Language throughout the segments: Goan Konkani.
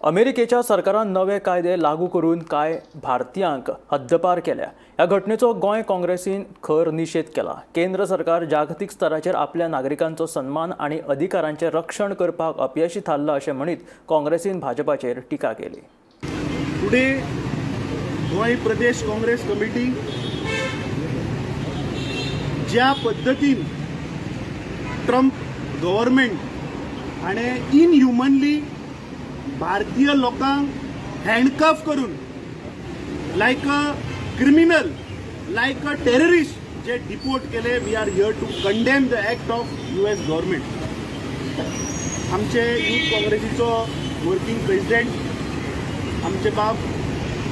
अमेरिकेच्या सरकारान नवे कायदे लागू करून कांय भारतीयांक हद्दपार केल्या. ह्या घटनेचो गोंय काँग्रेसीन खर निशेध केला. केंद्र सरकार जागतीक स्तराचेर आपल्या नागरिकांचो सन्मान आनी अधिकारांचें रक्षण करपाक अपयशी थारलां अशें म्हणीत काँग्रेसीन भाजपाचेर टिका केली. Today Goa Pradesh Congress committee ज्या पद्दतीन ट्रम्प गव्हर्मेंट हाणें इनह्युमनली भारतीय लोकांक हँडकफ करून like a criminal, like a terrorist J deport केले, we are here to condemn the act of US government. आमचे यूथ काँग्रेसीचो वर्किंग प्रेसिडेंट, आमचे बाब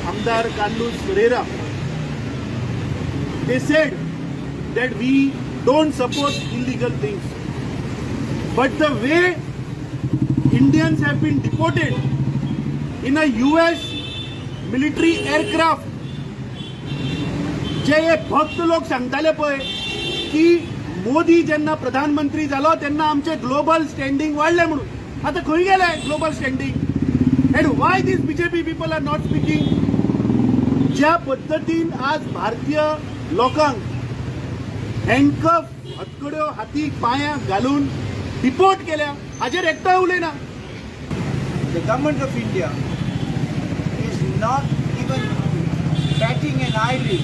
आमदार Carlos Ferreira, they said that we don't support illegal things. But the way Indians have been deported in a US military aircraft, जे हे भक्त लोक सांगताले पळय की मोदी जेन्ना प्रधानमंत्री जालो तेन्ना आमचे ग्लोबल स्टँडींग वाडले म्हणून, आतां खंय गेले global standing? And why this BJP people are not speaking? ज्या पद्दतीन आज भारतीय लोकांक हँडकफ, हतकड्यो हातीक पांयांक घालून डिपोर्ट केल्या, हाजेर एकटोय उलयना. The government of India is not even batting an eyelid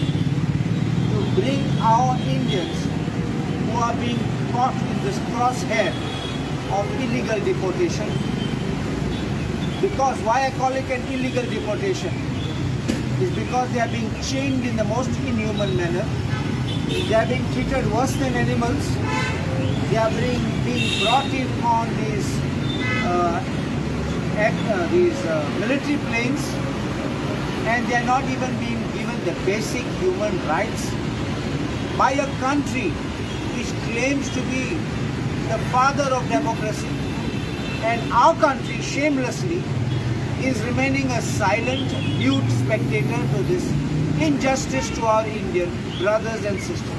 to bring our Indians who are being caught in this crosshair of illegal deportation. Because why I call it an illegal deportation is because they are being chained in the most inhuman manner. They are being treated worse than animals. They are being brought in on these military planes, and they are not even being given the basic human rights by a country which claims to be the father of democracy. And our country shamelessly is remaining a silent, mute spectator to this injustice to our Indian brothers and sisters.